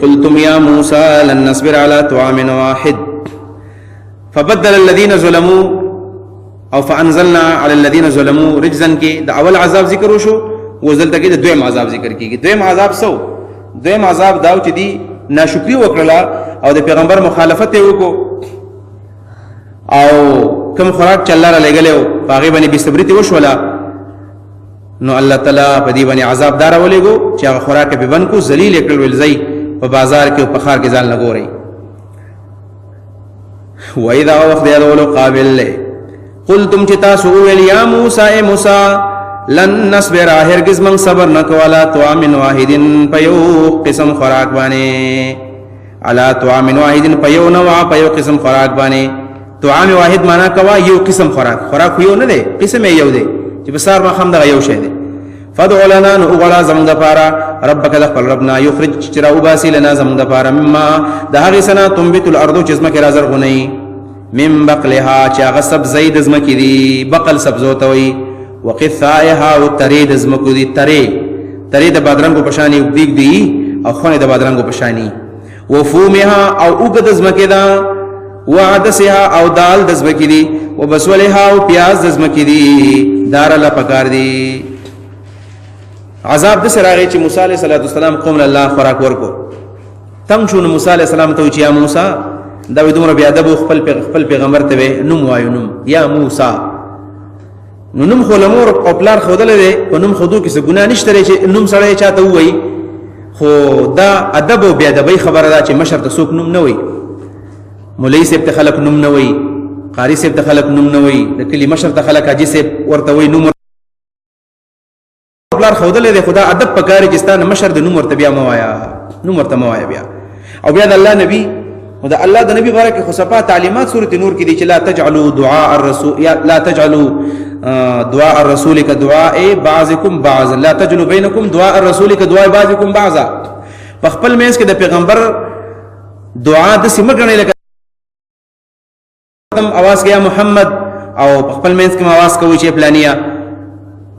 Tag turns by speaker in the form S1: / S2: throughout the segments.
S1: قلتم يا موسى لن نصبر على طعام واحد فبدل الذين ظلموا او فانزلنا على الذين ظلموا رجزا کې د اول عذاب ذکر وشو، وزلته کې د دویم عذاب ذکر کیږي. دویم عذاب سو؟ دویم عذاب داو چې دی ناشکری وکړه او د پیغمبر مخالفت یې وکړو، او کوم خوراک چې الله را لېږلی و په هغې باندې بې صبري ترې وشوله، نو الله تعالی په دې باندې عذاب دا راولېږو چې هغه خوراک یې پرې بند کړو، ذلیل یې کړل، ویل ځئ په بازار کې او په ښار کې ځان له ګورئ. وایي دغه وخت د یادولو قابل دی. قلتم چې تاسو وویل یا موسی، ای موسی، لن نصبر، هرګز موږ صبر نه کوو علی طعام واحد، په یو قسم خوراک باندې، علی طعام واحد، په یو نوع، په یو قسم خوراک باندې. طعام واحد معنا کوا یو قسم خوراک، خوراک یو نه دی، قسم یې یو دی چې په سهار ماښام دغه یو شی دی. فادع لنا، نو وغواړه زموږ دپاره، ربک، د خپل رب نه، یخرج، چې راوباسي، لنا، زموږ دپاره، مما، د هغې څه نه، تنبت الارض، چې ځمکې را زرغونوي، من بقلها، چې هغه سبزۍ د ځمکې دي، بقل سبزو ته وایي، وقثائها، او ترې د ځمکو دي، ترې ترې د بادرنګو په شانې اوږدې دي او خونې د بادرنګو په شانې، وفومها، او اوږه د ځمکې ده، وعدسها، او دال د ځمکې دي، وبسولها، او پیاز د ځمکې دي، دار الله پکار دي. عذاب د سره راغی چې موسی علیه السلام قوم له الله خوراک ورکو، تنگ شو، نو موسی علیه السلام ته چې یا موسی، دا وی دومره بیا ادب، خپل پیغمبر ته نوم وایو، نوم یا موسی. نو نوم خو لمور او پلار خودل دی، په نوم خودو کې څه ګناه نشته چې نوم سړی چاته وایي، خو دا ادب او بیا ادبی خبره ده چې مشر ته څوک نوم نه وایي. مولوي صاحب ته خلک نوم نه وایي، قاری صاحب ته خلک نوم نه وایي، د کلي مشر ته خلک حاجي صاحب ورته وایي. نوم پلار خودلې دی، خدا ادب پکاري چې ستانه مشر د نوم ورته بیا مه وایا، نوم ورته مه وایا بیا. او بیا د الله نبی، او د الله د نبی باره کې خو صفا تعلیمات سورۃ نور کې دي چې لا تجعلوا دعاء الرسول، یا لا تجعلوا دعاء الرسول كدعاء بعضكم بعضا، لا تجعلوا بينكم دعاء الرسول كدعاء بعضكم بعضا. په خپل منځ کې د پیغمبر دعا د سیمه ګڼي لکه اواز کې یا محمد، او په خپل منځ کې اواز کوي چې پلانیا.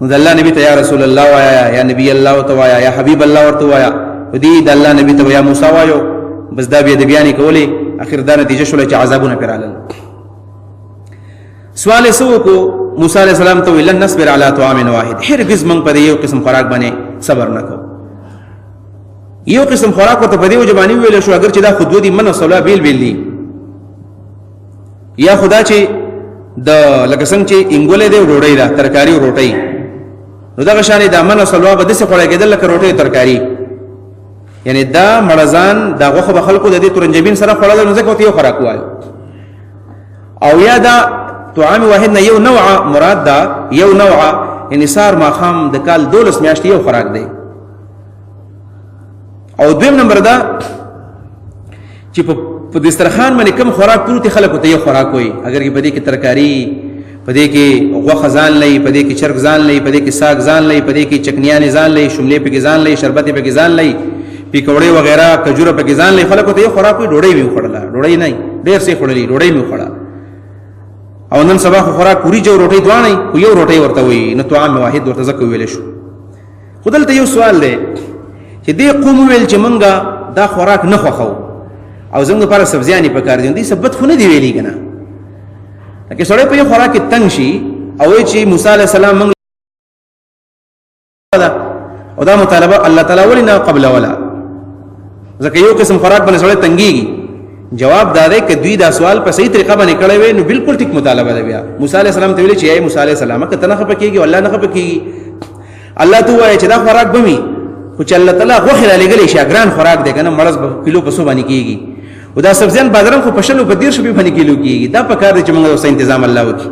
S1: نو د الله نبی ته یا رسول الله وایا، یا نبی الله ته وایا، یا حبیب الله ورته وایا. ودي د الله نبی ته یا موسی وایو، بس دا بیا د بیان کولې، اخر دا نتیجه شول چې عذابونه پرالل. سوال سو کو موسی علیہ السلام ته، لن نصبر على طعام واحد، هرگز من پر یو قسم خوراک باندې صبر نکو. یو قسم خوراک ورته په دې وجه باندې ویل شو، اگر چې دا خود دي من صلا بیل بیل دي، یا خدا چې د لکه څنګه چې انګولې دی، ډوډۍ ده، ترکاری او روټۍ، نو دغه شان د من سلوا به دسه خوړل کېدل لکه روټۍ ترکاری، یعنی دا مړزان دا غوښه به خلکو د دې ترنجبین سره خوړل، نو ځکه ورته یو خوراک وایي. او یا دا طعام واحد نه یو نوع مراد ده، یو نوع یعنی سار ماښام د کال 12 میاشتې یو خوراک دی. او دویم نمبر دا چې په دسترخوان باندې کوم خوراک پروت، خلکو ته یو خوراک وي، اگر کې په دې کې ترکاری، په دې کې غوښه ځان لې، په دې کې چرګ ځان لې، په دې کې ساګ ځان لې، په دې کې چکنیانې ځان لې، شملې په کې ځان لې، شربت په کې ځان لې، پیکوړې وغیرہ کجوره په کې ځان لې، خلکو ته یو خوراک وي. ډوډۍ مې وخوړله، ډوډۍ نه ډېر څه خوړلې، ډوډۍ مې وخوړه. او نن سبا خو خوراک وریجې او روټۍ دواړه، خو یو روټۍ ورته وایي، نو طعام واحد ورته ځکه ویل شو. خو دلته یو سوال دی چې دې قوم ویل چې مونږه دا خوراک نه خوښو او زموږ لپاره سبزیانې پکار دي، دې سبت خو نه دی ویلي کنه؟ لکه سړی په یو خوراک کې تنګ شي او وایي چې موسی علیه السلام مونږ ده او دا مطالبه الله تعالی ولې نه قبل ولا؟ ځکه یو قسم خوراک باندې سړی تنګیږي. جواب دا دی که دوی دا سوال په صحیح طریقه باندې کړی وي، نو بالکل ټیک مطالبه ده. بیا موسی علیه السلام ته ویل چې ای موسی علیه السلام، که ته نه خفه کېږي، الله نه خفه کېږي، الله ته وایي چې دا خوراک به وي، خو چې الله تعالی غوښې را لېږلی شي، ګران خوراک دی که نه، مړز به کیلو په څو باندې کېږي، او دا سبزیان بادرنګ خو په 20 په 30 روپۍ باندې کیلو کېږي، دا په کار دی چې موږ اوس انتظام الله وکړي.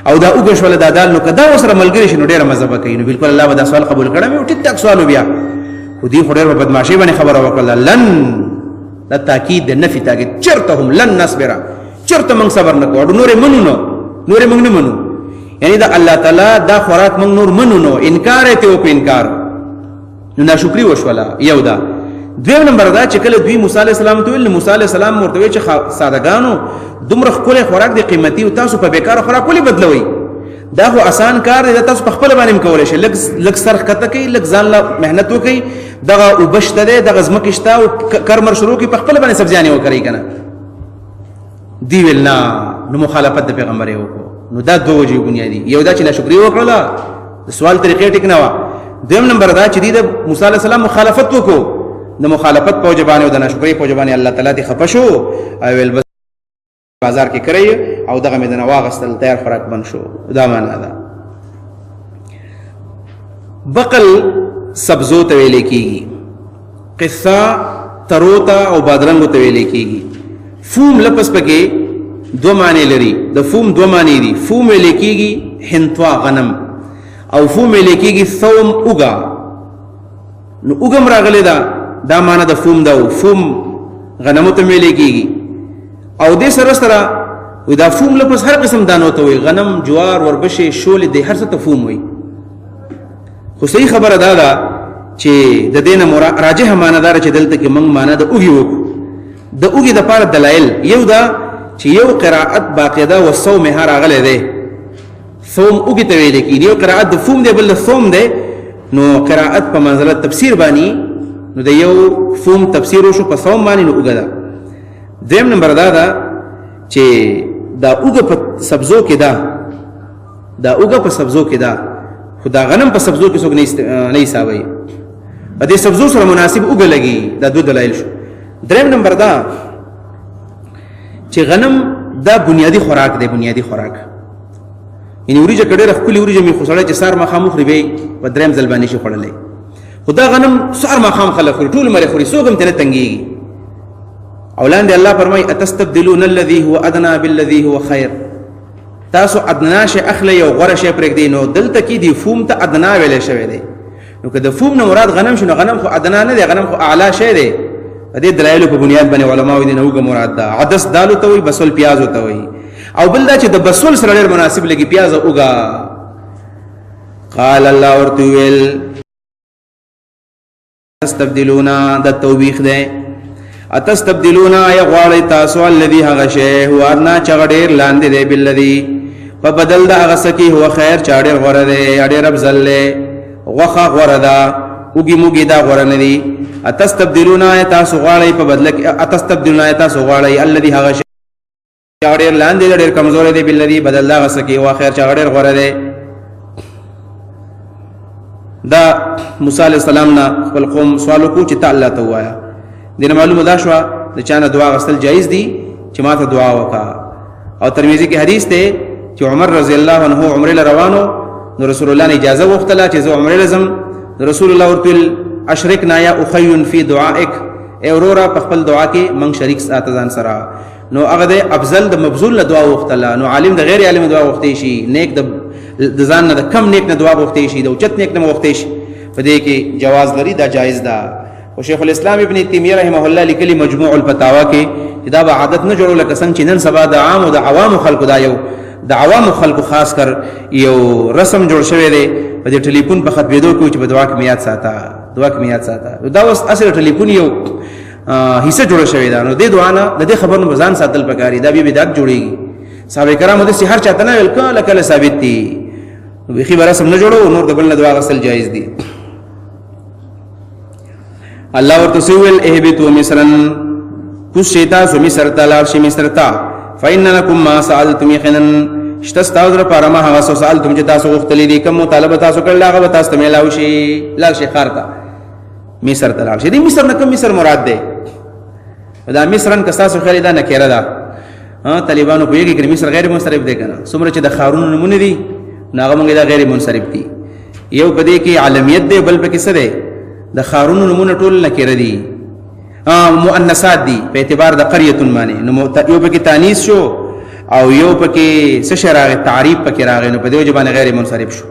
S1: او دا اوږه شوله دا دال، نو که دا ورسره ملګری شي نو ډېره مزه به کوي. نو بالکل الله به دا سوال قبول کړی وي، ټیک ټاک سوال. بیا خو دې خو ډېر په بدمعاشۍ باندې خبره وکړله. لن، دا تاکید د نفي تاکید، چرته هم، لن نصبر، چرته موږ صبر نه کوو، نورې منو، نو نورې موږ نه منو، یعنی دا الله تعالی دا خوراک موږ نور منو، نو انکار ته وکړو، انکار نو ناشکری وشوله. یو دا. دویم نمبر دا چې کله دوی موسی علیه السلام ته ویل، موسی علیه السلام ورته ویل چې سادهګانو، دومره ښکلی خوراک دی، قیمتي، او تاسو په بیکاره خوراک ولې بدلوئ؟ دا خو اسان کار دی، دا تاسو په خپله باندې هم کولی شئ. لږ لږ سر ښکته کوئ، لږ ځان له محنت وکړئ، دغه اوبه شته دی، دغه ځمکې شته، او کرمر شروع کړئ، په خپله باندې سبزیانې وکرئ که نه. دی ویل نه، نو مخالفت د پیغمبر یې وکړو. نو دا دوه وجې بنیادي، یو دا چې ناشکري وکړله، د سوال طریقې ټیک نه وه. دویم نمبر دا چې دی د موسی علیه السلام مخالفت وکړو، د مخالفت په وجه باندې او د ناشکرۍ په وجه باندې الله تعالی دې خفه شو او ویل بس بازار کې کړی او دغه مې دنه واغستل، تیار خوراک بند شو. دا معنا ده. بقل سبزو ته ویل کېږي، قصه ترو ته او بادرنګو ته ویل کېږي. فوم لفظ پکې دوه معنی لري، د فوم دوه معنی دي. فوم ویل کېږي هندوا غنم، او فوم ویل کېږي ثوم اوږه. نو اوږه هم راغلې ده، دا معنی د فوم ده. فوم غنمو ته ویل کېږي، او دې سره سره وي دا فوم لفظ هر قسم دانو ته وي، غنم، جوار، وربشې، شولې، دې هر څه ته فوم وي. خو صحیح خبره دا ده چې د دې نه راجح معنا دا ده چې دلته کې موږ معنا د اوږې وکړو. د اوږې دپاره دلایل یو دا چې یو قراءت باقاعده و صومها راغلی دی، ثوم اوږې ته ویل کېږي. یو قراءت د فوم دی، بل د ثوم دی. نو قراءت په منزله تفسیر باندې، نو د یو فوم تفسیر وشو په ثوم باندې، نو اوږه ده. دویم نمبر دا ده چې دا اوږه په سبزو کې ده، دا اوږه په سبزو کې ده، خو دا غنم په سبزو کې څوک نه حسابوي. په دې سبزو سره مناسب اوږه لګي. دا دوه دلایل شو. دریم نمبر دا چې غنم دا بنیادی خوراک دی، بنیادی خوراک یعنی وریجه که ډېره ښکلې وریجه مې خو سړی چې سهار ماښام وخوري بیا په دریم ځل باندې شي خوړلی، خو دا غنم سهار ماښام خلک خوري، ټول عمر یې خوري، څوک هم ترې نه تنګېږي. او لاندې الله فرمایي اتستبدلون الذي هو ادنى بالذي هو خير، تاسو ادنا شی اخلئ او غوره شی پرېږدئ. نو دلته کې د فوم ته ادنا ویلی شوی دی. نو که د فوم نه مراد غنم شو، نو غنم خو ادنا نه دی، غنم خو اعلی شی دی. په دې دلایلو په بنیاد باندې علماو دې نه اوږه مراد ده. عدس دالو ته وایي، بسول پیازو ته وایي، او بل دا چې د بسول سره ډېر مناسب لګي پیاز او اوږه. قال الله ورته وویل تستبدلون، د توبیخ دی. اتستبدلون یا غواړئ تاسو الذي هغه شی هو ادنا چې هغه ډېر لاندې دی، بالذي په بدل د هغه څه کې هو خیر چې ډېر غوره دی، ډېر افضل دی، غوښه غوره ده، اوږې موږې دا غوره نه دي. اتستبدلون یا تاسو غواړئ په بدله کې، اتستبدلون یا تاسو غواړئ الذي هغه شی چې هغه ډېر لاندې دی، ډېر کمزوری دی، بالذي بدل د هغه څه کې هو خیر چې هغه ډېر غوره دی. دا موسی علیه السلام نه خپل قوم سوال وکړو چې ته الله ته ووایه. دې نه معلومه دا شوه د چا نه دعا غوښتل جایز دي چې ما ته دعا وکړه. او ترمذي کې حدیث دی چې عمر رضی الله عنه عمرې له روانو، نو رسول الله نه اجازه غوښتله چې زه عمرې له ځم. رسول الله ورته وویل اشرکنا یا اخی فی دعائک، ای وروره په خپل دعا کې موږ شریک ساته ځان سره. نو هغه د افضل د مبذول نه دعا وغوښتله. نو عالم د غیر عالم دعا غوښتی شي، نیک د ځان نه د کم نیک نه دعا غوښتی شي، د اوچت نیک نه غوښتی شي. په دې کې جواز لري، دا جایز ده. خو شیخ الاسلام ابن تیمیه رحمه الله لیکلي مجموع الفتاوا کې چې دا به عادت نه جوړو، لکه څنګه چې نن سبا د عام او د عوامو خلکو دا یو د عوامو خلکو خاص کر یو رسم جوړ شوی دی په دې ټلیفون په ختمېدو کې چې په دعا کې مې یاد ساته، دعا کې مې یاد ساته. دا اوس اصل ټلیفون یو حصه جوړه شوې ده. نو دې دعا نه د دې خبرو نه ځان ساتل پکاري، دا بیا بدعت جوړېږي. صحابه کرامو داسې هر چاته نه ویل، کله کله ثابت دي. نو بیخي به رسم نه جوړو، نور د بل نه دعا غسل جایز دي. الله ورته څه وویل؟ اهبطوا مصرا، کوز شئ تاسو مصر ته، لاړ شئ مصر ته. فإن لکم ما سألتم، یقینا شته ستاسو لپاره ما هغه څه سألتم چې تاسو غوښتلي دي، کوم مطالبه تاسو کړله هغه به تاسو ته میلاو شي. لاړ شئ ښار ته، مصر ته لاړ شئ. دې مصر نه کوم مصر مراد دی؟ دا مصرن که ستاسو خیال دا نکره ده، طالبانو پوهېږي که مصر غیر منصرف دی که نه؟ څومره چې د ښارونو نومونه دي نو هغه مونږ دا غیر منصرف دي. یو په دې کې عالمیت دی، بل پکې څه دی؟ د ښارونو نومونه ټول نکره دي، مؤنثات دي په اعتبار د قریه باندې. نو یو پکې تانیث شو او یو پکې څه شی راغی؟ تعریف پکې راغی. نو په دې وجه باندې غیر منصرف شو.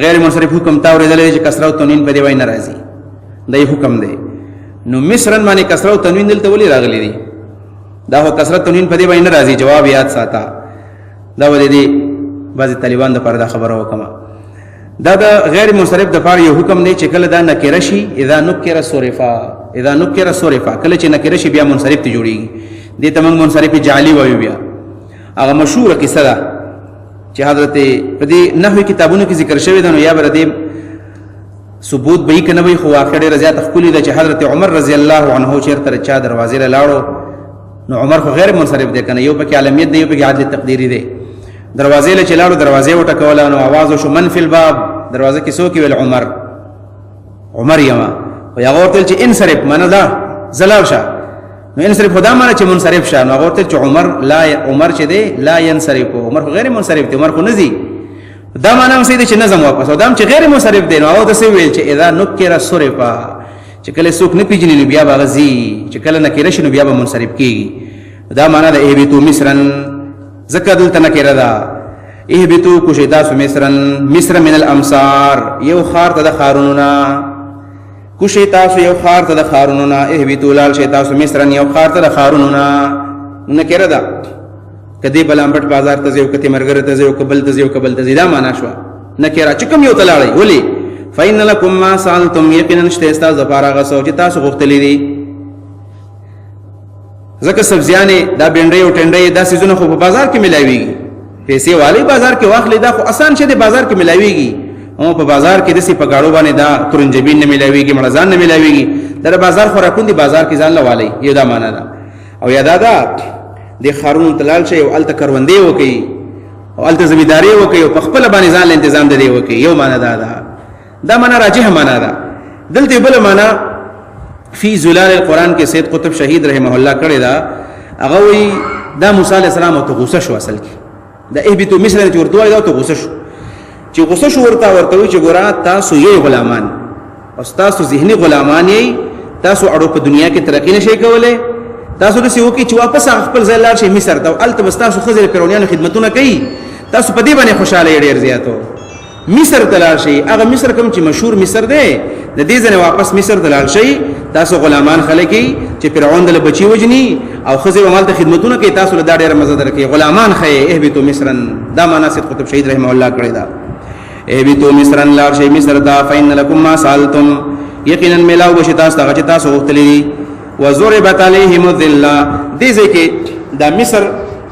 S1: غیر منصرف حکم تا اورېدلی چې کسره او تنوین په دې وای نه راځي، دا یې حکم دی. نو مصرن باندې کسره او تنوین دلته ولې راغلي دي؟ دا خو کسره تنوین په دې باندې نه راځي. جواب یاد ساته، دا ولې دي بعضې طالبان دپاره دا خبره وکړه. دا د غیر منصرف د پاره یو حکم دی چې کله دا نکره شي، اذا نکره صرفا، اذا نکره صرفا، کله چې نکره شي بیا منصرف ته جوړیږي. دې ته موږ منصرف جعلی وایو. بیا هغه مشهوره قصه ده چې حضرت په دې نحوي کتابونو کې ذکر شوی ده، نو یا به د دې ثبوت به یې که نه وي، خو واقع ډېره زیاته ښکلې ده چې حضرت عمر رضی الله عنه چېرته د چا دروازې له لاړو، نو عمر خو غیر منصرف دی که نه، یو پکې عالمیت دی، یو پکې عدل تقدیري دی. دروازې له چې لاړو دروازې وټکوله، نو आवाز وشو من فی الباب، دروازه کې څوک؟ ویل عمر، عمر یمه. خو هغه ورته چې انصرف، معنی دا زه لاړ شه، نو انصرف خو دا معنی چې منصرف شه. نو هغه ورته چې عمر لا، عمر چې دی لا ينصرف، عمر خو غیر منصرف دی، عمر خو نه ځي، دا معنی هم صحیح دی چې نظم واپس، او دا هم چې غیر منصرف دی. نو هغه ورته څه ویل چې اذا نکر صرف، چې کله څوک نه پیژني نو بیا به هغه ځي، چې کله نکره شي نو بیا به منصرف کېږي. دا معنا ده اهبطو مصرا، ځکه دلته نکره ده. اهبطو کوشئ تاسو مصرا، مصر من الامصار، یو ښار ته د ښارونو نه کوشئ تاسو، یو ښار ته د ښارونو نه. اهبطو لاړ شئ تاسو مصرا، یو ښار ته د ښارونو نه، نکره ده. که دې بلامبټ بازار ته ځئ، او که تیمرګر ته ځئ، او که بل ته ځئ، او که بل ته ځئ، دا معنا شوه نکره چې کوم یو ته لاړئ. ولې؟ فإن لکم ما سألتم، یقینا شته ستاسو دپاره هغه څه چې تاسو غوښتلي دي. ځکه سبزیانې دا بینډۍ او ټنډۍ دا څیزونه خو په بازار کې ملاویږي، پیسې والی بازار کې واخلي، دا خو اسان شی دی، بازار کې ملاویږي. او په بازار کې داسې په ګاړو باندې دا ترنجبین نه ملاویږي، مړزان نه ملاویږي، دا د بازار خوراکون دي، بازار کې ځان له والی، یو دا معنا ده. او یا دا ده د ښارونو ته لاړ شئ او هلته کروندې وکړئ او هلته زمینداري وکړئ او په خپله باندې ځان له انتظام د دې وکړئ، یو معنا دا ده. دا معنا راجح معنا ده. دلته بله معنا فی زلال القرآن کې سید قطب شهید رحمه الله کړې ده. هغه وایي دا موسی علیه السلام ته غوسه شو، اصل کې د اهبطو مصر چې ورته وایي دا ته غوسه شو، چې غوسه شو ورته ورته وایي چې ګوره تاسو یې غلامان او ستاسو ذهني غلامان یې، تاسو اړو په دنیا کې ترقي نشئ کولی، تاسو داسې وکړئ چې واپس هغه خپل ځای لاړ شئ مصر ته، او هلته به ستاسو ښځې د فرعونیانو خدمتونه کوي، تاسو په دې باندې خوشحاله یې ډېر زیاتو. مصر ته لاړ شئ، هغه مصر کوم چې مشهور مصر دی، د دې ځای واپس مصر ته لاړ شئ، تاسو غلامان خلک یئ چې فرعون دله بچي وژني او ښځې به مالته خدمتونه کوي، تاسو له دا ډېره مزه درکوي، غلامان ښه یئ. اهبطو مصرا، دا معنا سید قطب شهید رحمه الله کړې ده. اهبطو مصرا، لاړ شئ مصر ته، فإن لکم ما سألتم، یقینا میلاو به شي تاسو ته هغه چې تاسو غوښتلي دي. وضربت علیهم الذله، دې ځای کې دا مصر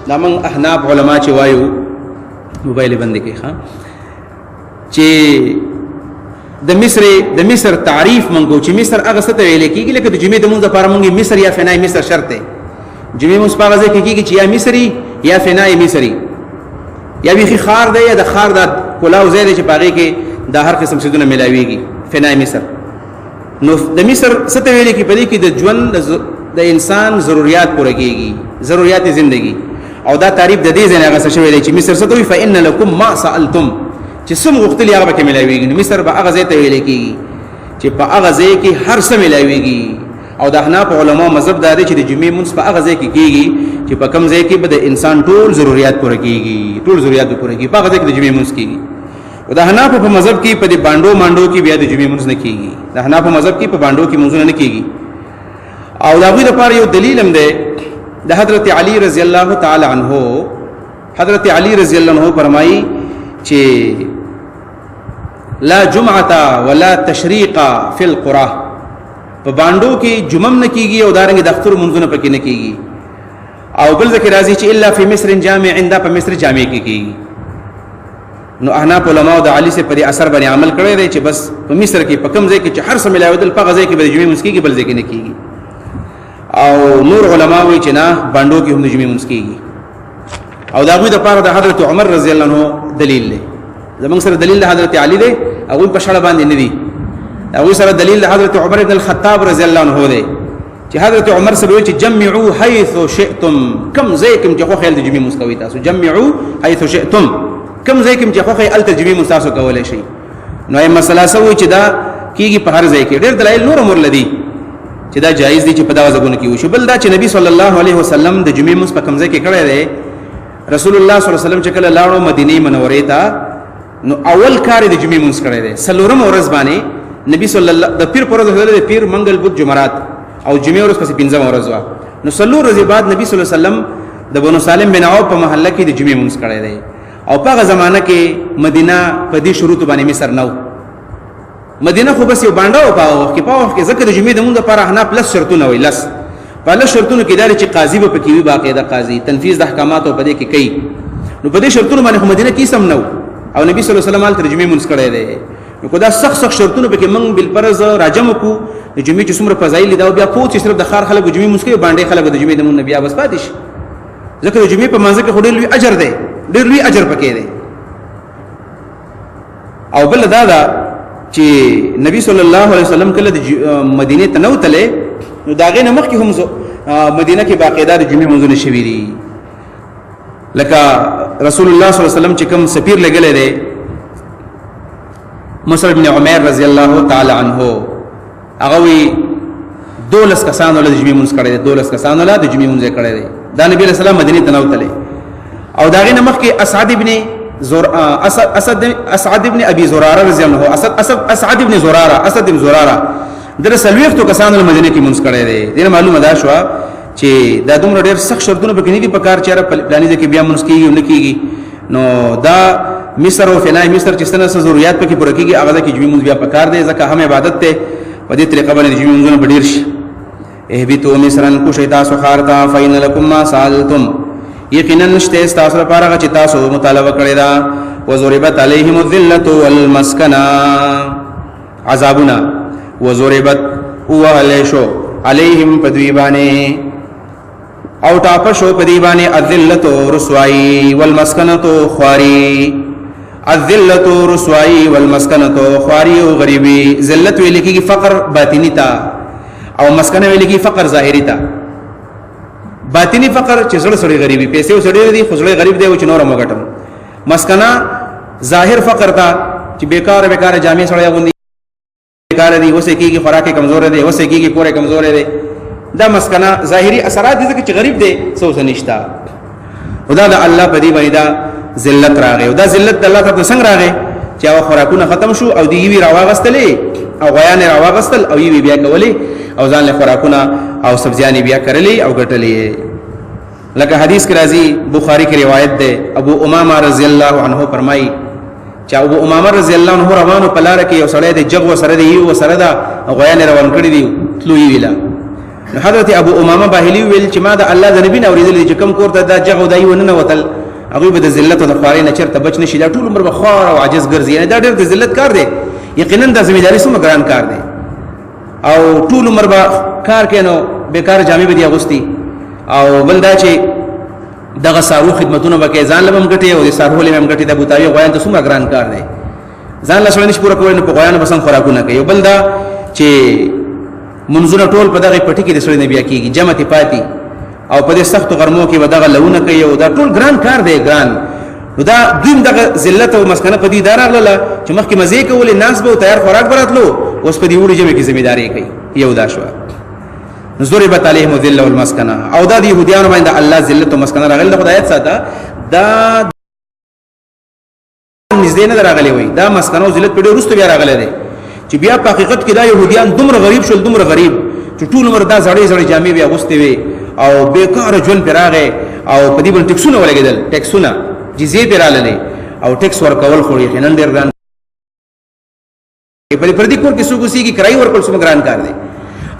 S1: دا موږ احناف علما چې وایو، موبایل یې بند کړئ ښه، چې د مصر تعریف مونږ کوو چې مصر هغه څه ته ویل کېږي لکه د جمعې د مونځ لپاره مونږ مصر یا فنای مصر شرط دی. جمعې مونځ په هغه ځای کې کېږي چې یا مصري یا فنای مصري، یا بیخي ښار دی یا د ښار د کلاو ځای دی چې په هغې کې د هر قسم څیزونه میلاویږي، فنای مصر. نو د مصر څه ته ویل کېږي؟ په دې کې د ژوند د انسان ضروریات پوره کېږي، ضروریات زندگی. او دا تعریف د دې ځای نه اخیستل شوی دی چې مصر څه ته وایي؟ فإن لکم ما سألتم، چې څه مو غوښتلي هغه پکې میلاویږي. نو مصر به هغه ځای ته ویل کېږي چې په هغه ځای کې هر څه میلاویږي. او د احناف علماو مذهب دا دی چې د جمعې مونځ په هغه ځای کې کېږي چې په کوم ځای کې به د انسان ټول ضروریات پوره کېږي، ټول ضروریات به پوره کېږي، په هغه ځای کې د جمعې مونځ کېږي. او د احنافو په مذهب کې په دې بانډو مانډو کې بیا د جمعې مونځ نه کېږي، د احنافو مذهب کې په بانډو کې مونځونه نه کېږي. او د هغوی دپاره یو دلیل هم دی د حضرت علی رضی الله تعالی عنه. حضرت علی رضی الله عنه فرمایي چې لا جمعه ولا تشریق فی القرى، په باندو کې جمعه نه کیږي او دارنګ د اختر منځونه پکې نه کیږي. او بل ذکر راځي چې الا فی مصر جامع، عند په مصر جامع کې کیږي. نو احناف علماء د علی سه پر اثر باندې عمل کړی دی چې بس په مصر کې په کوم ځای کې چې هر څه ملاویدل په غځای کې به جمعې مونږ کیږي، بل ځای کې نه کیږي. او نور علما وایي چې نه، باندو کې هم د جمعې مونږ کیږي. او دا غوی د پاره د حضرت عمر رضی الله عنه دلیل دی. زمونږ سره دلیل د حضرت علی دی، هغه په شړه باندې نه دی. هغه سره دلیل د حضرت عمر ابن الخطاب رضی الله عنه دی چې حضرت عمر سره وی چې جمعوا حيث شئتم، کم ځای کې چې خو خیال د جمعې مونږ کوي تاسو، جمعوا حيث شئتم، کم ځای کې چې خو خیال ته جمعې مونږ تاسو کولای شئ. نو یې مسله سوې چې دا کیږي په هر ځای کې. ډېر دلایل نور مور لدی چې دا جایز دي چې په دا ځایونو کې وشي. بل دا چې نبی صلی الله علیه وسلم د جمعې مونږ په کم ځای کې کړی دی. رسول الله صلی الله علیه وسلم چې کله لاړو مدینه منورې ته، نو اول کار د جمعې مونږ کړی دی. څلورم ورځ باندې نبی صلی الله د پیر پر ورځ د پیر منګل بدھ جمعرات او جمعې ورځ پسې پنځم ورځ وه. نو څلور ورځې بعد نبی صلی الله علیه وسلم د بنو سالم بن عوف په محله کې د جمعې مونږ کړی دی. او په هغه زمانه کې مدینه په دې شروطو باندې مصر نه و. مدینه خو بس یو بانډه و په هغه وخت کې، په هغه وخت کې ځکه د جمعې د مونږ لپاره احناف لس شرطونه وایي. لس په لس شرطونو کې دا دی چې قاضي به پکې وي، باقاعده قاضي تنفیذ د احکاماتو په دې کې کوي. نو په دې شرطونو باندې خو مدینه کې سم نه او نبی صلی الله علیه وسلم هلته د جمعې مونځ کړی دی. نو که دا سخت سخت شرطونه پکې موږ بالفرض راجمع کړو، د جمعې چې څومره فضایل دي دا بیا پوه چې صرف د ښار خلک جمعې مونځ کوي، باندې خلک د جمعې د مونځ نه بیا بس پاتې شي، ځکه د جمعې په مانځه کې خو ډېر لوی اجر دی، ډېر لوی اجر پکې دی. او بل دا ده چې نبی صلی الله علیه وسلم کله د مدینې ته نه وتلی، نو د هغې نه مخکې هم مدینه کې باقاعده د جمعې لمونځونه شوي دي. لکه رسول الله صلی الله علیه وسلم چې کوم سفیر لګلی دی مصعب بن عمیر رضی الله تعالی عنه، هغه وی 12 کسانو له جمعې مونځ کړی دی، 12 کسانو له د جمعې مونځ یې کړی دی. دا نبی علیه السلام مدینې ته نه وتلی. او د هغې نه مخکې اسعد ابن زور اسد اسد اسعد ابن ابي زراره رضی الله عنه، اسد اسد اسعد ابن زراره، اسد ابن زراره در سلويختو کسانو له مدینه کې مونږ کړی دی. دینه معلومه ده شو چې دا دومره ډېر سخت شرطونه پکې نه دي په کار چې را پلاني ځای کې بیا مونږ کیږي او نه کیږي. نو دا مصر او فنای مصر چې څنګه ضرورت پکې پوره کیږي هغه ځای کې جمعې مونږ بیا په کار دی، ځکه هم عبادت دی. په دې طریقه باندې جمعې مونږونه به ډېر شي. اهبطوا مصرا کوشئ تاسو ښار ته، فإن لکم ما سألتم، یقینا نشته ستاسو لپاره هغه چې تاسو مطالبه کړې ده. وضربت علیهم الذلة والمسکنه، عذابونه. وضربت ووهلی شو علیهم په دوی باندې او ټاپه شو په دوی باندې الذلة رسوایي والمسکنة خواري. الذلة رسوایي والمسکنة خواري او غریبي. ذلت ویل کېږي فقر باطني ته، او مسکنه ویل کېږي فقر ظاهري ته. باطنی فقر چې زړه سړی غریبي، پیسې اوس ډېر دي خو زړه غریب دی او چې نور مو ګټم. مسکنه ظاهر فقر ته چې بیکاره بیکاره جامې سړی اغوندي، بیکاره دي، اوسې کېږي خوراک یې کمزوری دی، اوسې کېږي کور یې کمزوری دی. دا مسکنه ظاهري اثرات دي، ځکه چې غریب دی څه ورسره نشته. خو دا د الله په دې باندې دا ذلت راغی، او دا ذلت د الله طرف نه څنګه راغی چې هغه خوراکونه ختم شو او دی یوې راواغستلې او غویان یې راواغستل او یوې بیا کولې او ځان له خوراکونه او سبزیانې بیا کرلې او ګټلې. لکه حدیث کې راځي، بخاري کې روایت ده، ابو امامه رضی الله عنه فرمایي چې ابو امامه رضی الله عنه روانو په لاره کې یو سړی دی، جغ وسره دی، یو وسره ده، غویان یې روان کړي دي، تلو یې ویله. نو حضرت ابو امامه باهلي ویل چې ما د الله د نبي نه اورېدلي چې کوم کور ته دا جغ او دا یو ننوتل هغوی به د ذلت او د خوارۍ نه چېرته بچ نه شي، دا ټول عمر به خوار او عاجز ګرځي. یعنې دا ډېر د ذلت کار دی، یقینا دا ذمهداري څومره ګران کار دی، او ټول عمر به کار کوي نو بېکاره جامې به دي اغوستي. او بل دا چې دغه سارو خدمتونه به کوي، ځان له به هم ګټي او د سارو له به هم ګټي. د بوتاوي غویان ته څومره ګران کار دی، ځان له سړی نشي پوره کولی نو په غویانو به څنګه خوراکونه کوي. او بل دا چې منځونه ټول په دغه پټي کې د سړي نه بیا کېږي، جمع ترې پاتې، او په دې سختو غرمو کې به دغه لونه کوي، او دا ټول ګران کار دی ګران. نو دا دویم دغه ذلت او مسکنه په دې دا راغله چې مخکې مزې کولې، ناست به تیار خوراک به راتلو، اوس په دې وړي جمع کې ذمهداري کوي. یو دا شوه ضربت علیهم الذله والمسکنه. او دا د یهودیانو باندې الله ذلت او مسکنه راغله. د خدایت ساته دا نږدې نه راغلی وي، دا مسکنه او ذلت په ډېر وروسته بیا راغلی دی، چې بیا په حقیقت کې دا یهودیان دومره غریب شول، دومره غریب چې ټول عمر دا زړې زړې جامې بیا اغوستې وې او بېکاره ژوند پرې راغی، او په دې باندې ټیکسونه ولګېدل، ټیکسونه جزیې پرې راللې، او ټیکس ورکول خو یقینا ډېر ګران. په پردي کور کې څوک اوسېږي کرایي ورکول څومره ګران کار دی،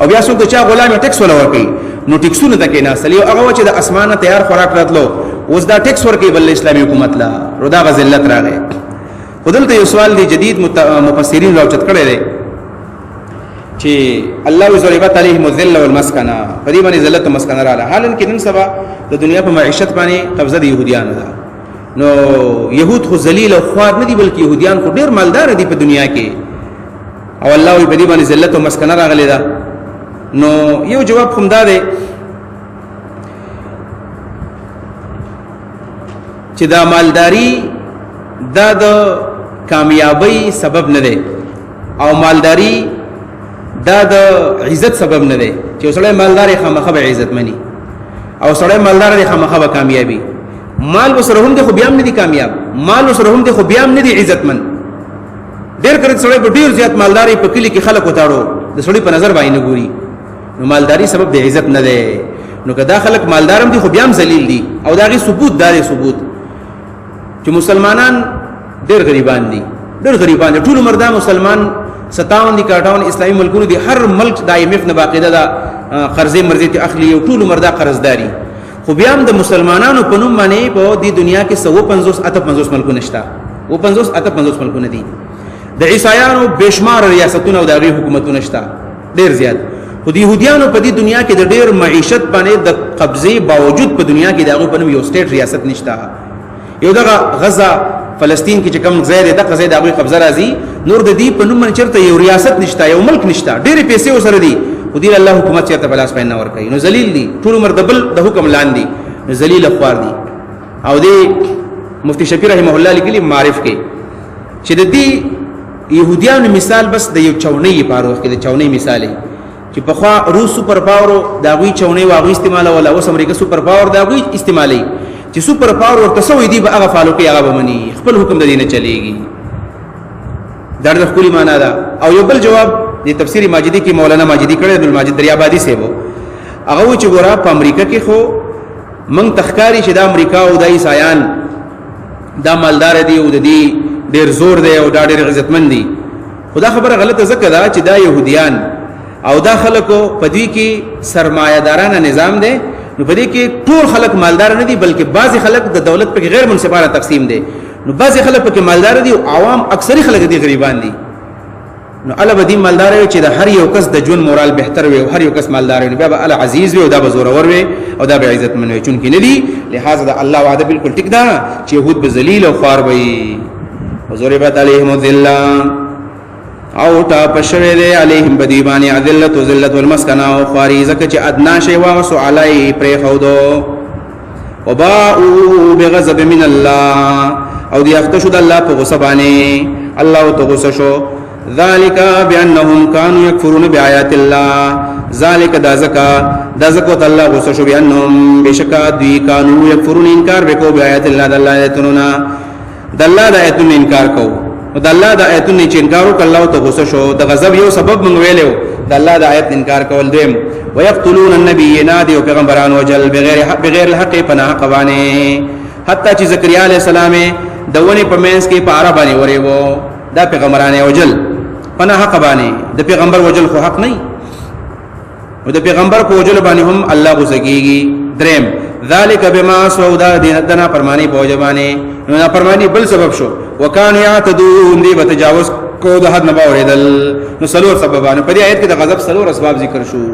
S1: او بیا څوک د چا غلام یې ټیکس وله ورکوي، نو ټیکسونه ته کېناستل. یو هغه وه چې د اسمانه تیار خوراک راتلو، اوس دا ټیکس ورکوي بل اسلامي حکومت له، نو دا غ ذلت راغی. خو دلته یو سوال دی، جدید مفسرین راوچت کړی دی چې الله ضربت علیهم الذله والمسکنه، په دې باندې ذلت او مسکنه راغله. حالانکه نن سبا د دنیا په معیشت باندې قبضه د یهودیانو ده، نو یهود خو ذلیل او خوار نه دي، بلکې یهودیان خو ډېر مالدار دي په دنیا کې، او الله وی په دې باندې ذلت او مسکنه راغلې ده. نو یو جواب هم دا دی چې دا مالداری دا د کامیابی سبب نه دی، او مالداری دا د عزت سبب نه دی چې سړی مالدار خامخا به عزت مني، او سړی مالدار دی خامخا به کامیابی. مال وسره هم دی خو بیا هم نه دی کامیاب، مال وسره هم دی خو بیا هم نه دی عزتمن. ډېر کله سړی په ډېر زیات مالداري په کلي کې خلک وتاړو د سړي په نظر باندې نه ګوري، نو مالداري سبب د عزت نه دی. نو که دا خلک مالدار هم دي خو بیا هم ذلیل دي، او د هغې ثبوت دا دی، ثبوت چې مسلمانان ډېر غریبان دي، ډېر غریبان دي. ټول عمر دا مسلمان 57 دي، 58 اسلامي ملکونو دي، هر ملک د آی ایم ایف نه باقاعده دا قرضې مرضې ته اخلي، او ټول عمر دا قرضداري. خو بیا هم د مسلمانانو په نوم باندې په دې دنیا کې 150 58 ملکونه شته، 50 58 ملکونه دي. د عیسایانو بشمار ریاستونه او د هغې حکومتونه شته ډېر زیات. خو د یهودیانو په دې دنیا کې د ډېر معیشت باندې د قبضې باوجود په دنیا کې د هغوی په نوم یو state ریاست نشته. یو دغه غزه فلسطین کې چې کوم ځای دی دغه ځای د هغوی قبضه راځي، نور د دې په نوم باندې چېرته یو ریاست نشته، یو ملک نشته. ډېرې پیسې ورسره دي خو دې الله حکومت چېرته په لاس باندې نه ورکوي، نو ذلیل دي، ټول عمر د بل د حکم لاندې، نو ذلیل خوار دي. او دې مفتی شفیع رحمه الله لیکلي معارف کې چې د دې یهودیانو مثال بس د یو چونۍ په وخت کې د چونۍ مثال دی چې پخوا روس super power د هغوی چونۍ و هغوی استعمالوله، اوس امریکا super power د هغوی استعمالوي. چې super power ورته څه وایي دوی به هغه follow کوي، هغه به مني، خپل حکم د دې نه چلېږي. دا ډېره ښکلې معنا ده. او یو بل جواب د تفسیر ماجدي کې مولانا ماجدي کړی، عبدالماجد دریابادي صاحب، هغه وایي چې ګوره په امریکا کې خو موږ ته ښکاري چې دا امریکا او دا عیسایان دا مالدار دي او د دې ډېر زور دی او دا ډېر عزتمن دي، خو دا خبره غلطه ځکه ده چې دا یهودیان او دا خلکو په دوی کې سرمایه دارانه نظام دی، نو په دې کې ټول خلک مالدار نه دي، بلکې بعضې خلک د دولت پکې غیر منصفانه تقسیم دی، نو بعضې خلک پکې مالدار دي او عوام اکثري خلک دي غریبان دي. نو اله به دې مالدار وي چې د هر یو کس د ژوند مورال بهتر وي او هر یو کس مالدار وي، نو بیا به اله عزیز وي او دا به زورور وي او دا به عزتمن وي، چونکې نه دي. لهذا د الله وعده بالکل ټیک ده چې یهود به ذلیل او خوار وي. وضربت علیهم الذله او تا پښوی دی علیهم بدی باندې ذلت او ذلت والمسکنه او خواري، ځکه چې ادنا شی واغسو علی پرېښودو. وباءوا بغضب من الله او دی اخته شو د الله په غصه باندې، الله ته غصه شو. ذالک بانهم كانوا يكفرون بآيات الله، ذالک دا زکا دا زکو ته الله غصه شو، بانهم بشکا دوی كانوا يكفرون انکار وکاو بآيات الله د الله آیتونو نه، د الله د آیتونو انکار کو. نو د الله د آیتونو چې انکار وکړ الله ته غصه شو. د غضب یو سبب مونږ ویلو د الله د آیت انکار کول. دویم ويقتلون النبيين دی او پیغمبران وجل بغیر حق بغیر الحق پناه حق باندې، حتی چې زکریا علیه السلام د ونې په منځ کې په عرب باندې وریوو، دا پیغمبران وجل پناه حق باندې. د پیغمبر وجل خو حق نه، او د پیغمبر په وجل باندې هم الله غوسه کیږي. دریم ذالک بما عصوا دا د نافرمانی په وجه باندې، نو نافرمانی بل سبب شو. وکانو یعتدون دی بتجاوز کو د حد نه باورېدل. نو څلور سببانو په دې آیت کې د غضب څلور اسباب ذکر شو.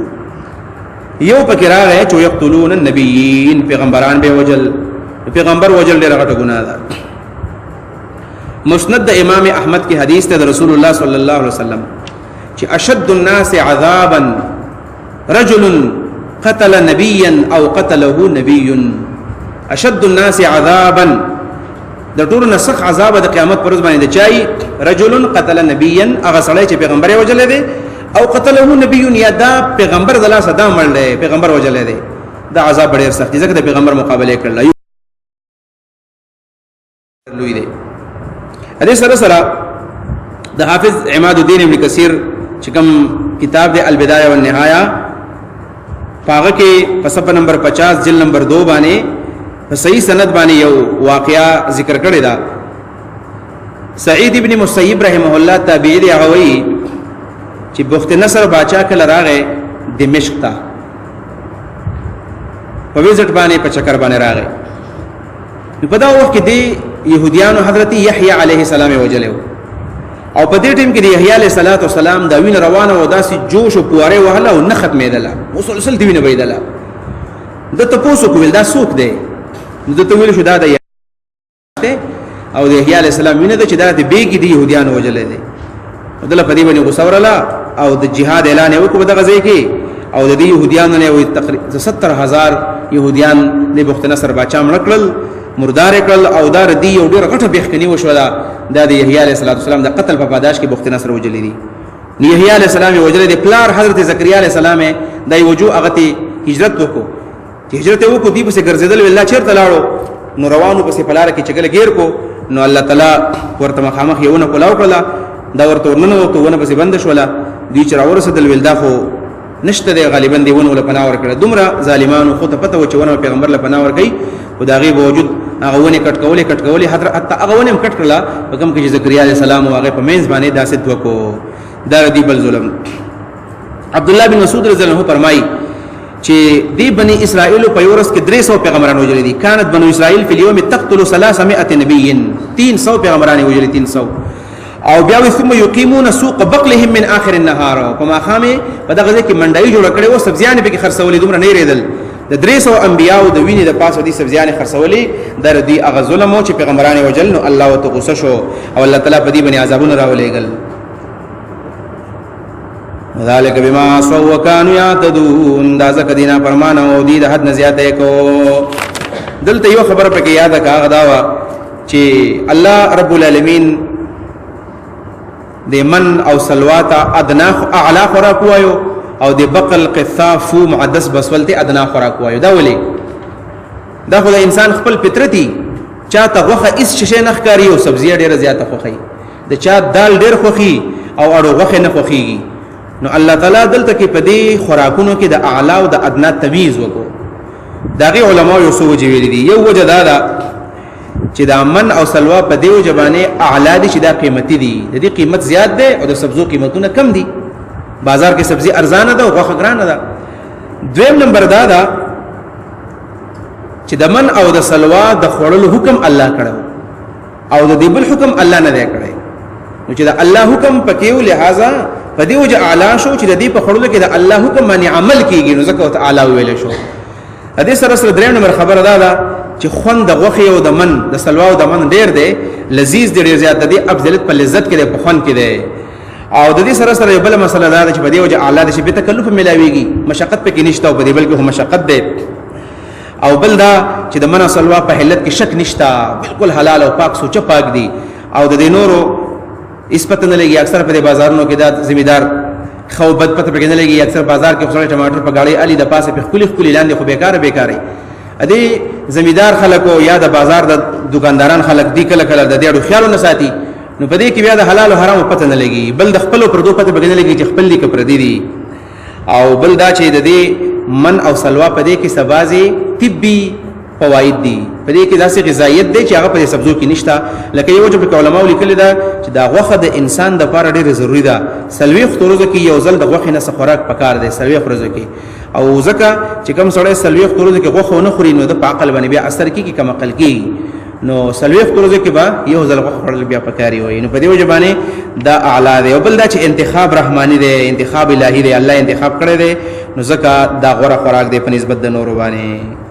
S1: یو پکې راغی چې یقتلون النبیین، پیغمبران به وجل، پیغمبر وجل ډېره غټه ګناه ده. مسند د امام احمد کې حدیث ته د رسول الله صلی الله علیه وسلم چې اشد الناس عذابا رجل قتل نبيا او قتله نبي. اشد الناس عذابا د ټولو نه سخت عذاب د قیامت پر ورځ باندې د چای رجل قتل نبيا، هغه سړی چې پیغمبر یې وژلی دی، او قتله نبي یا دا پیغمبر د لاسه دا مړ دی، پیغمبر وژلی دی، دا عذاب ډېر سخت دی ځکه د پیغمبر مقابله یې کړله، لوی دی. دې سره سره د حافظ عماد الدین ابن کثیر چې کوم کتاب دی البدایه والنهایه، پاغه کې په صفحه نمبر 50 جلد نمبر 2 باندې په صحیح سند باندې یو واقعا ذکر کړی دا. سعید ابن مسیب رحمه الله تابعی دی، هغه وایي چې بخت نصر باچا کله راغی دمشق ته په وزټ باندې په چکر باندې راغی، نو په دا وخت کې دی يهوديانو حضرت یحیی علیه السلام وجلو، او په دې ټیم کې د یحیی علیه السلام دا وینه روانه و، داسې جوش او پواره وهله او نه ختمېدله، مسلسل دی وینه بهېدله. ده تپوس وکړو ویل دا څوک دی؟ نو ده ته ویل شو دا د دی او د یحیی علیه السلام وینه ده چې دا د بیګي د یهودیانو وژلی دی. نو دله په دې باندې غوسه ورله او د جهاد اعلان یې وکړو په دغه ځای کې، او د دې یهودیانو نه یې تقریبا 70,000 یهودیان د بخت نصر باچا مړه کړل، مردار کړل، او دا ردی یو ډېر غټه بېخکني وشوله. دا د یحیی علیه السلام د قتل په پاداش کې بخت نصر وژلی دي. نو یحیی علیه السلام یې وژلی دی. پلار حضرت زکریا علیه السلام یې دا یې وجو هغه ته هجرت وکړو، چې هجرت یې وکړو دوی پسې ګرځېدل، ویل الله چېرته لاړو؟ نو روانو پسې په لاره کې چې کله ګیر کو، نو الله تعالی ورته مخامخ یې ونه کولاو کړله، دا ورته ورننوتو، ونه پسې بنده شوله. دوی چې راورسېدل ویل دا خو نشته دی، غالبا دی ونو له پناه ورکړه. دومره ظالمانو خو ته پته و چې ونه پیغمبر له پناه ورکوي، خو د هغې باوجود هغه ونې کټ کولې کټ کولې، حتی هغه ونې هم کټ کړله په کوم کې چې زکریا علیه السلام و هغې په منځ باندې داسې دوه کو. دا دی بل ظلم. عبدالله بن مسعود رضی الله عنه فرمایي چې دی بنی اسرائیل په یو ورځ کې 300 پیغمبران وژلي دي. كانت بنو اسرائیل فی اليوم تقتل 300 نبی، 300 پیغمبران وژلي، 300. او بیا وی ثم یقیمون سوق بقلهم من اخر النهار، په ماښام په دغه ځای کې منډای جوړ کړي او سبزیان به کې خرڅولې، دومره نه ریدل د 300 انبیاو د وینې د پاسه دي سبزیان خرڅولې. در دی هغه ظلم چې پیغمبران وجل، نو الله وته غوسه شو او الله تعالی په دې باندې عذابونه راولېګل. ذالک بما عصوا وكانوا يعتدون، دا ځکه دینا پرمانه او دی د حد نه زیاته کو. دلته یو خبره پکې یاد کا، غدا وا چې الله رب العالمین د من او سلواتا ادنا اعلی خوراک وایو او د بقل قثا فوم عدس بسولته ادنا خوراک وایو. دا ولي؟ دا خو د انسان خپل فطرتي، چاته غوخه اس شي نه ښکاری او سبزی ډیره زیاته خوخی، د چا دال ډیر خوخي او اړو غوخه نه خوخیږي. نو الله تعالی دلته کې په دې خوراکونو کې د اعلی او د ادنا تمیز وکړو. داغه علماء یو څو وجې ویلي دي. یو وجه دا ده چې دا من او سلوا په دیو جبانه اعلی دي چې دا قیمتي دي، د دې قیمت زیات دی او د سبزو قیمتونه کم دي. بازار کې سبزی ارزانه ده او غوښه ګرانه ده. دویم نمبر دا ده چې د من او د سلوا د خوړلو حکم الله کړو او د دې بل حکم الله نه دی کړی. نو چې د الله حکم پکې و، لہذا په دې وجه اعلی شو چې د دې په خوړلو کې د الله حکم باندې عمل کیږي، نو ځکه ورته اعلی ویل شو. د دې سره سره دریم نمبر خبره دا ده چې خوند د غوښې او د من د سلوا او د من ډیر دی، لذیذ دی، ډیر زیات دی، افضلیت په لذت کې دی، په خوند کې دی. او د دې سره سره یو بل مسله دا ده چې په دې وجه اعلی ده چې به تکلف ملاویږي، مشقت پکې نشته، او په دې بل کې هم مشقت دی. او بل دا چې د من سلوا په حلت کې شک نشته، بالکل حلال او پاک سوچ پاک دي. او د دې نورو اس پته نه لګي، اکثر په دې بازارونو کې دا ذمہ خو بد پته پکې نه لګي. اکثر بازار کې خو ټماټر په گاړي علي د پاسه په خپل خپل لاندې خو بیکاره بیکاره ا دې زمیدار خلکو یا د بازار د دکانداران خلک دی کله کله د دې اړو خیالونه ساتي، نو په دې کې بیا د حلال او حرام پته نه لګي، بل د خپل پردو پته پکې نه لګي چې خپل دي که پردي دي. او بل دا چې د دې من او سلوا په دې کې سبازي طبي فواید دي، په دې کې داسې غذایت دی چې هغه په سبزو کې نشته. لکه یو چې په علماو لیکلي ده چې دا غوښه د انسان د پاره ډیره ضروری ده، 40 ورځو کې یو ځل د غوښې نه خوراک پکار دی، 40 ورځو کې. او ځکه چې کم سړی 40 ورځو کې غوښه نه خوري نو د په عقل باندې بیا اثر کیږي، کم عقل کیږي، نو 40 ورځو کې به یو ځل غوښه خوړل بیا پکاري وي. نو په دې وجه باندې دا اعلی دی. او بل دا چې انتخاب رحماني دی، انتخاب الهي دی، الله انتخاب کړی دی، نو ځکه دا غوره خوراک دی په نسبت د نورو باندې.